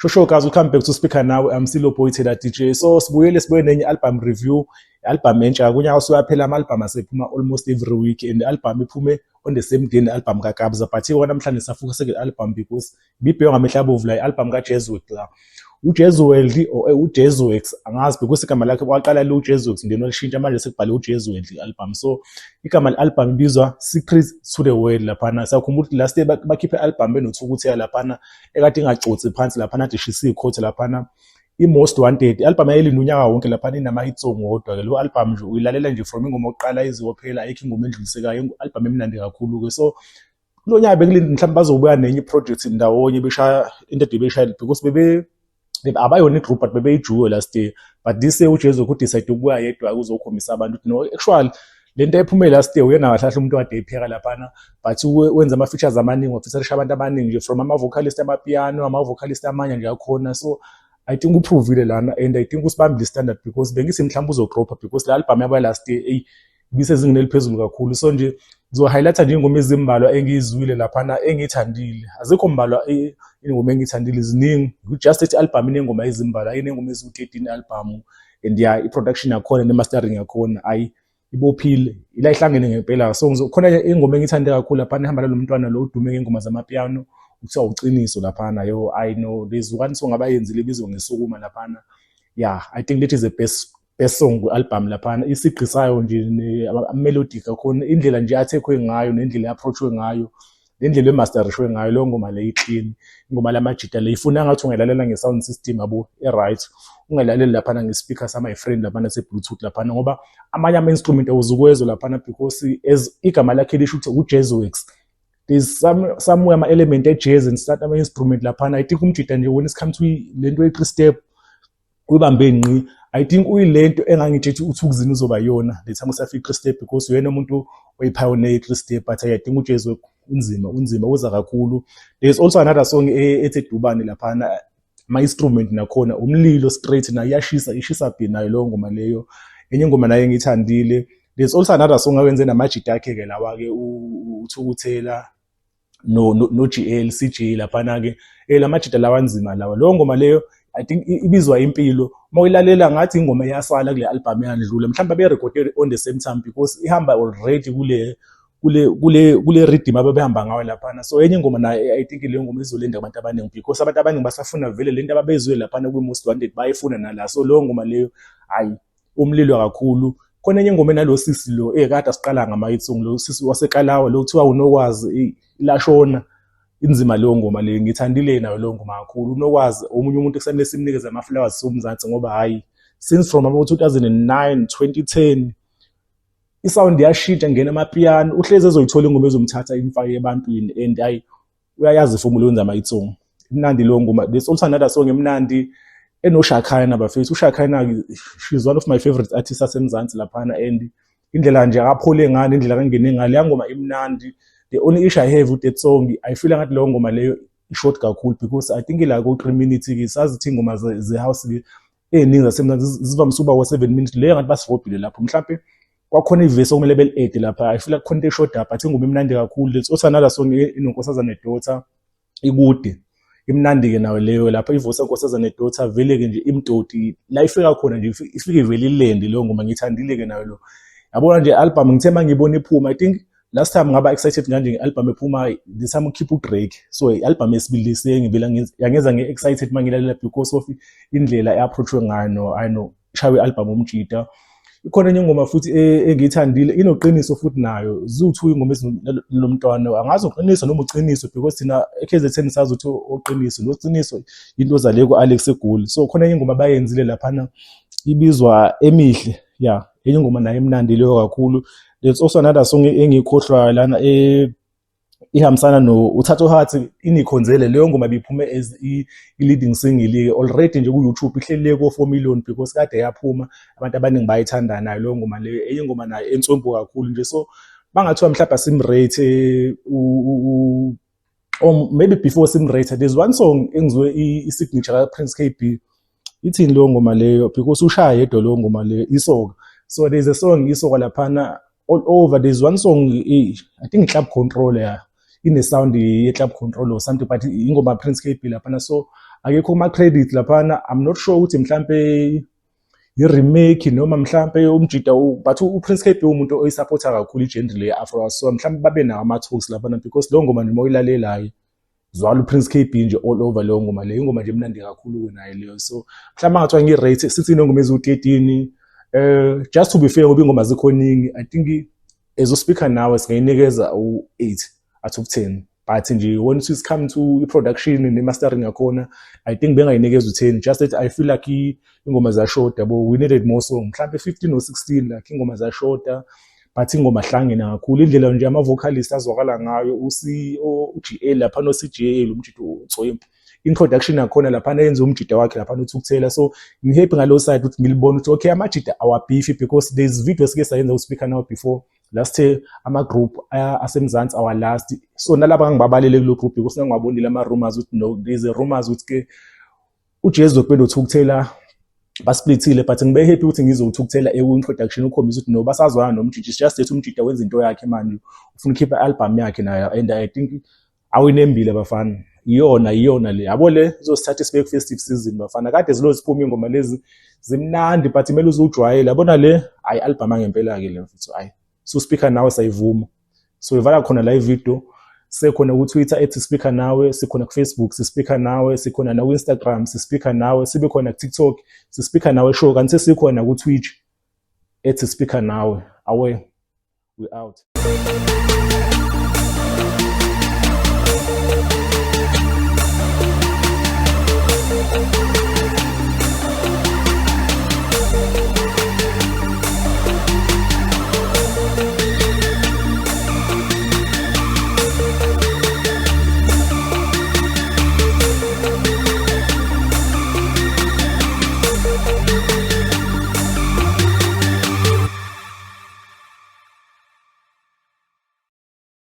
Sho guys, welcome back to Speaker Now. I'm Silo Boy Taylor DJ. So sibuyele, sibuye nenye album review, album entsha. Kunyaka usuyaphela, ama-album asephuma almost every week and album iphume on the same day ne-album kaKabza. But ikona namhlanje safocus ke album because ibibhekwa ngamehlo abovu la i-album kaJazzworx la. uJazzworld or uJazzworx, angazi, because igama lakhe waqala lo uJazzworx, then walishintsha, manje sekubhale uJazzworld i-album. So igama le-album ibizwa Secrets to the World laphana. Siyakhumbula ukuthi last year bakhiphe i-album benoThukuthela laphana, ekade ingacotsi phansi laphana, ade ishisa ikhothe laphana, i-Most Wanted. I-album yayilinda unyaka wonke laphana, inama-hit song wodwa-ke. Lo album nje uyilalela nje from ingoma yokuqala iziyophela, ayikho ingoma endlulisekayo, i-album emnandi kakhulu-ke. So kulo nyaka bekulinde mhlawumbe bazobuya nenye i-project ndawonye, beshaya into ade beshaya, because bebe abayona i-group but bebeyi-duo last year. But this year uJazzworx udecide ukubuya yedwa ukuzokhombisa abantu ukuthi no, actually le nto ephume last year uyena kahle kahle umuntu kade eyipheka laphana. But wenza ama-features amaningi, wafeaturisha abantu abaningi nje, from ama-vocalist amapiano, ama-vocalist amanye nje akhona. So I think uprovile lana and I think usibambile standard, because bengithi mhlawumbe uzodropha because le album yabo last year, eyi, ibisezingeni eliphezulu kakhulu. So nje ngizo-highlighta nje ingoma ezimbalwa engiyizwile laphana engiyithandile. Azikho mbalwa ingoma engiyithandile, ziningi. Just ethi album inengoma ezimbalwa, inengoma eziwu-13 album. And yeah, i-production yakhona ne-mastering yakhona, ayi, ibophile ila, ihlangene ngempela. So khona ingoma engiyithande kakhulu laphana ihamba nalo mntwana lo udume ngengoma zamapiano, kuthiwa uCiniso laphana. Yo, I know there's one song abayenzile ibizwa ngeSukuma laphana. Yeah, I think that is the best song ku-album laphana. Isigqi sayo nje, melodic akhona, indlela nje athekhwe ngayo, nendlela e-approachwe ngayo, nendlela emasterishwe ngayo leyo ngoma le, i-clean. Ingoma lamajita le ifuna ngathi ungalalela nge-sound system yabo e-right, ungalaleli laphana nge-speaker sama friend laphana se-Bluetooth laphana, ngoba amanye ama-instrument awuzukwezwa laphana, because as igama lakhe lisho ukuthi uJazzworx, there's somewhere ama-element e-jazz and start ama-instrument laphana. I think umjida nje, when it's come to lento ye-three step, uyibambe ngqi. I think uyilento engangitshethi uThukzin uzoba yona the time usafika i-three step, because uyena umuntu oyi-pioneer i-three step. But I think uJazzworx unzima, unzima, uza kakhulu. There's also another song ethi Dubane laphana, ama-instrument nakhona umlilo straight, nayo iyashisa, ishisa bhi nayo leyo ngoma leyo. Enye ingoma nayo engiyithandile, there's also another song awenze namajita akhe-ke lawa-ke, uThukuthela no GL CJ laphana-ke, lamajita lawa anzima lawa. Leyo ngoma leyo, I think ibizwa Impilo. Uma uyilalela ngathi ingoma iyasala kule album eyandlula, mhlawumbe abeyirekhode on the same time because ihamba already kule rhythm ababehamba ngayo laphana. So enye ingoma nayo, I think leyo ngoma izolenda abantu abaningi, because abantu abaningi basafuna vele lento ababezwe laphana kwi-Most Wanted, bayifuna nala. So leyo ngoma leyo, hayi, umlilo kakhulu. Khona enye ingoma enalo sisi lo ekade asiqala ngama-hit song, lo sisi waseKalawa lo kuthiwa uNokwazi, ilashona inzima leyo ngoma leyo. Ngithandile nayo leyo ngoma kakhulu. UNokwazi omunye umuntu ekusamele simnikeze ama-flowers somzansi, ngoba hhayi, since from abo 2009 2010 isound yashintsha, ngena amapiano, uhlezi ezoyithola ingoma ezomthatha imfake ebantwini. And hayi, uyayazi iformula yokwenza ama-hit song. Imnandi leyo ngoma. There's also another song emnandi enoShakana bafethu. UShakana, she's one of my favorite artists asemzansi laphana, and indlela nje akaphole ngayo, indlela akangene ngayo, leya ngoma imnandi. The only issue I have with that song, I feel ngathi leyo ngoma leyo i-short kakhulu, because I think ila ko-3 minutes ke. Sazi ukuthi iy'ngoma ze-house ey'ningi zasemzansi zivamise ukuba ko-7 minutes. Leyo ngathi basirobhile lapho, mhlampe kwakhona ivesi okumele beli-add lapha. I feel like khona into eshoda, but ingoma imnandi kakhulu. There's also another song inoNkosazana Daughter, Ikude. Imnandi-ke nayo leyo lapha, ivoice kaNkosazana Daughter vele-ke nje imtoti la ifika khona nje, ifike ivele ilende leyo ngoma. Ngiyithandile-ke nayo lo. Yabona nje, album ngithe uma ngiyibona iphuma, I think last time ngaba excited kanje nge-album ephuma the time ukhipha uDrake. So i-album yesibili sengivela yangenza nge-excited uma ngilalela because of indlela e-approachwe ngayo. No, I know ishaywe i-album umjida. Ikhona enye ingoma futhi engiyithandile, inoqiniso futhi nayo, ziwu-two iy'ngoma ezinomntwana, angazi uqiniso noma uciniso, because thina e-KZN sazi ukuthi oqiniso nociniso into zale ku-Alex eGoli. So khona enye ingoma abayenzile laphana ibizwa Emihle. Yeah, enye ingoma nayo emnandi leyo kakhulu. There's also another song engiyikhohlwayo lana, ihambisana no uThatho Heart, Inikhonzele. Leyo ngoma biphume as i-leading single already nje ku-YouTube, ihlelile ko-4 million because kade yaphuma, abantu abaningi bayithanda nayo leyo ngoma leyo. Enye ingoma nayo enswempu kakhulu nje. So bangathiwa mhlawumbe asimrate, or maybe before simrate, there's one song engizwe i-signature ka-Prince KB. Ithini leyo ngoma leyo? Because ushaya yedwa leyo ngoma leyo, Isoka. So there's a song Isoka laphana all over. There's one song, I think Club Control, yeah, ine-sound ye-Club Control or something, but ingoma Prince KB laphana. So Akekho kuma-credit laphana. I'm not sure ukuthi mhlampe i-remake noma mhlampe umjida, but uPrince Kaybee umuntu oyisupporta kakhulu i-genre le Afro, so mhlampe babe nawo ama-talks laphana, because leyo ngoma nje uma uyilalelayo, zwala uPrince Kaybee nje all over leyo ngoma leyo. Ingoma nje emnandi kakhulu nayo leyo. So mhlawumbe angathiwa ngi-rate, since inengoma eziwu-13, just to be fair, ngoba ingoma zikho ningi, I think as uSpeaker Nawe singayinikeza u-8 out of 10. But nje when it come to i-production ne-mastering yakhona, I think bengayinikeza u-10. Just that I feel like ingoma zashoda yabo, we needed more song, mhlawumbe 15 or 16. Like ingoma zashoda, but ingoma hlangene kakhulu. Indlela nje ama-vocalist azwakala ngayo, u-GL laphana, o-CJL, umjida uTswempu, introduction yakhona laphana yenza umjida wakhe laphana uThukuthela. So ngi-happy ngalo side ukuthi ngilibona ukuthi okay, amajida awabhifi, because there's video esike sayenza uSpeaker Nawe before last year, ama-group aseMzansi our last. So nalaba ngangibabalele kulo group, because ngangiwabonile ama-rumors ukuthi no, there's a rumors ukuthi ke uJesu benoThukuthela basplithile. But ngibe happy ukuthi ngizwe uThukuthela eku-introduction ukhombisa ukuthi no, basazwana nomjida. It's just that umjida wenza into yakhe manje, ufuna ukhipha i-album yakhe nayo, and I think awinembile bafana. Iyona, iyona le yabo, le izosithatha isibeke festive season bafana. Kade zilo ziphuma ingoma lezi zimnandi, but kumele uze ujwayele yabona le. Hayi, album angempela-ke le mfethu, hayi. So Speaker Nawe sayivuma. So ivala khona la ivideo. Sekhona ku-Twitter @SpeakerNawe, sikhona ku-Facebook siSpeaker Nawe, sikhona naku-Instagram siSpeaker Nawe, sibe khona ku-TikTok siSpeaker Nawe Show, kanti sesikhona ku-Twitch @SpeakerNawe. Awe, we out.